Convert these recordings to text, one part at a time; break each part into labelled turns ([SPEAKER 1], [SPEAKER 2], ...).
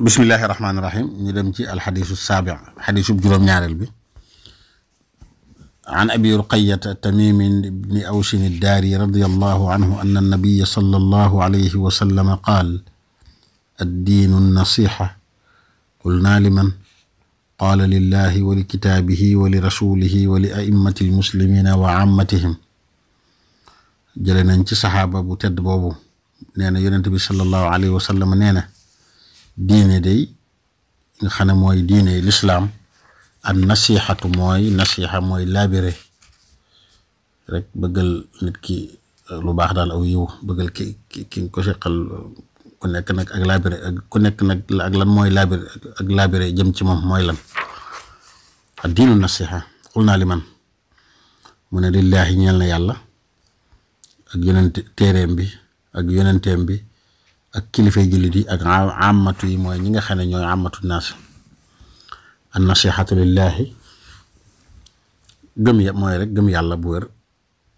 [SPEAKER 1] bismillahi rahmaani rahim ñu dem ci alxadisu saabi xadisu juróom-ñaareel bi an abi ruqayata tamimin ibni awsin iddaari radiallahu anhu anna annabiya sallallahu alayhi wa sallam qaal addiinu nasiha qulna liman qaala lillahi wa li kitaabihi wa li rasulihi wa li a'immati almuslimina wa ammatihim. jële nañ ci saxaaba bu tedd boobu nee na yonent bi sallallahu alayhi wa sallam nee na diine day nga xam ne mooy diine lislaam an nasihatu nasiha mooy laabire rek bëggal nit ki lu baax daal aw yiw bëggal ki ko seqal ku nekk nag ak laabire ak ku nekk nag ak lan mooy laabire ak laabire jëm ci moom mooy lan ad diinu nasiha xul naa li man mu ne lillaahi ñeel na yàlla ak yonent téeréem bi ak yonenteem bi ak kilifay jullit yi ak àmmatu yi mooy ñi nga xam ne ñooy àmmatu naas an nasihatu lillahi gëm ya mooy rek gëm yàlla bu wér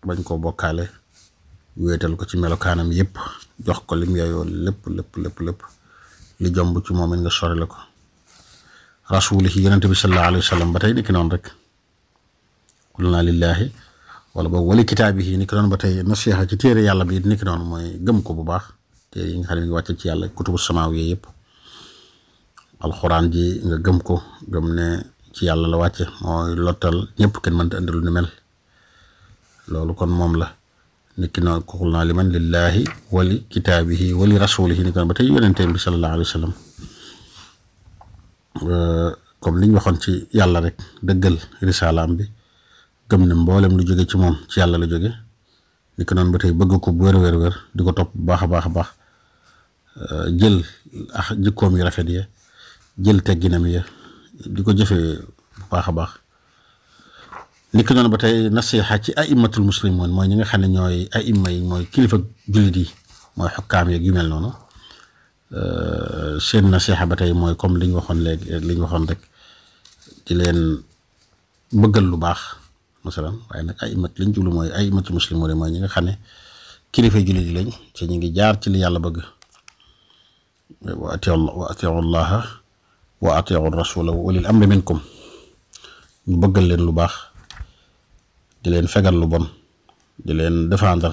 [SPEAKER 1] bañ koo bokkaale wéetal ko ci melokaanam yépp jox ko lim yooyu lépp li jomb ci moom it nga sori la ko rasulihi yonente bi sallallahu alayhi wa sallam ba tey niki noonu rek qul naa lillahi wala boog wali kitaabihi niki noonu ba tey nasiha ci téere yàlla bi niki noonu mooy gëm ko bu baax téere yi nga xam ne ngi wàcce ci yàlla kutubu samaaw yi yëpp alxuraan ji nga gëm ko gëm ne ci yàlla la wàcce mooy lottal ñëpp kenn mënta indi lu ni mel loolu kon moom la niki noonu ko xul naa li man lillahi wali kitaabihi wali rasulihi niki noonu ba tey yonenteem bi sallallahu alayhi wa sallam comme liñ waxoon ci yàlla rek dëggal risalaam bi gëm ne mboolem lu jóge ci moom ci yàlla la jóge niki noonu ba tey bëgg ko bu wér di ko topp bu baax a baax jël ak jikkoom yu rafet ya jël tegginam ya di ko jëfee bu baax a baax niki noonu ba tey nasiha ci aimmatul muslimin mooy ñi nga xam ne ñooy aimma yi mooy kilifa jullit yi mooy xukkaam yeeg yu mel noonu seen nasiha ba tey mooy comme li ñu waxoon léegi li ñu waxoon rek di leen bëggal lu baax masalan waaye nag aimmat liñ jublu mooy aimmatul muslimin mooy ñi nga xam ne kilifa jullit yi lañ ci ñu ngi jaar ci li yàlla bëgg wa atiu llaha wa atiu rasula wa ulil amri minkum ñu bëggal leen lu baax di leen fegal lu bon di leen défendre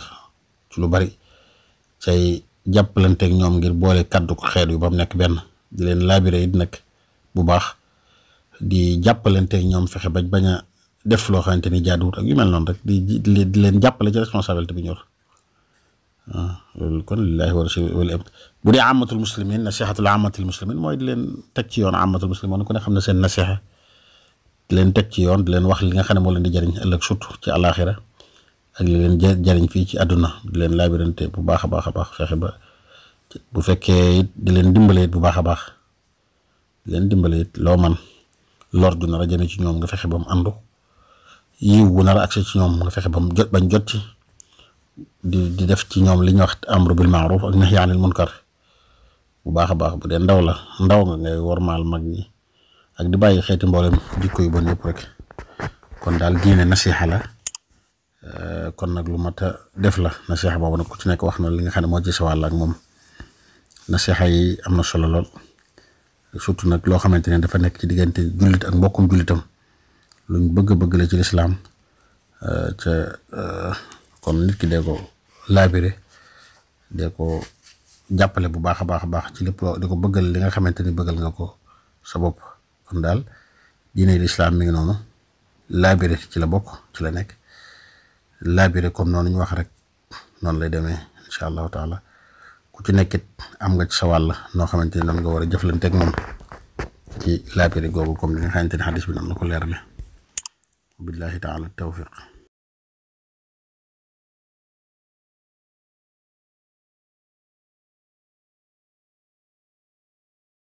[SPEAKER 1] ci lu bari cay jàppalanteeg ñoom ngir boole kaddu ko xeet yu ba mu nekk benn di leen laabire it nag bu baax di jàppalanteeg ñoom fexe bañ a def loo xamante ni jaaduwut ak yu mel noonu rek di leen jàppale ci responsabilité bi ñor loolu kon lillahi wa rasuli wala bu dee amatul muslimin nasihatul amatul muslimin mooy di leen teg ci yoon amatul muslimin ku ne xam ne seen nasiha di leen teg ci yoon di leen wax li nga xam ne moo leen di jariñ ëllëg surtout ci àlaxira ak li leen jariñ fii ci àdduna di leen laabirante bu baax a baax fexe ba bu fekkee it di leen dimbale it bu baax a baax di leen dimbale it loo man lor ju nar a jëme ci ñoom nga fexe ba mu àndu yiw bu nar a agsi ci ñoom nga fexe ba mu bañ jot ci di def ci ñoom li ñuy wax amru bil maaruf ak nahyi anil munkar bu baax a baax bu dee ndaw nga ngay wormaal mag ñi ak di bàyyi xeeti mboolem jikko yu bon yëpp rek kon daal diine nasiha la kon nag lu mat a def la nasiha boobu nag ku ci nekk wax na li nga xam ne moo ci sa wàll ak moom nasiha yi am na solo lool surtout nag loo xamante ne dafa nekk ci diggante jullit ak mbokkum jullitam luñ bëgg la ci lislaam ca kon nit ki dee ko laabire dee ko jàppale bu baax a baax ci lépp loo di ko bëggal li nga xamante ni bëggal nga ko sa bopp kon daal diine lislaam mi ngi noonu laabire ci la bokk ci la nekk laabire comme noonu ñu wax rek noonu lay demee incha allahu taala ku ci nekkit am nga ci sa wàll noo xamante ni noonu nga war a jëflanteeg moom ci laabire googu comme li nga xamante ni xadis bi noonu la ko leerale billahi taala tawfiq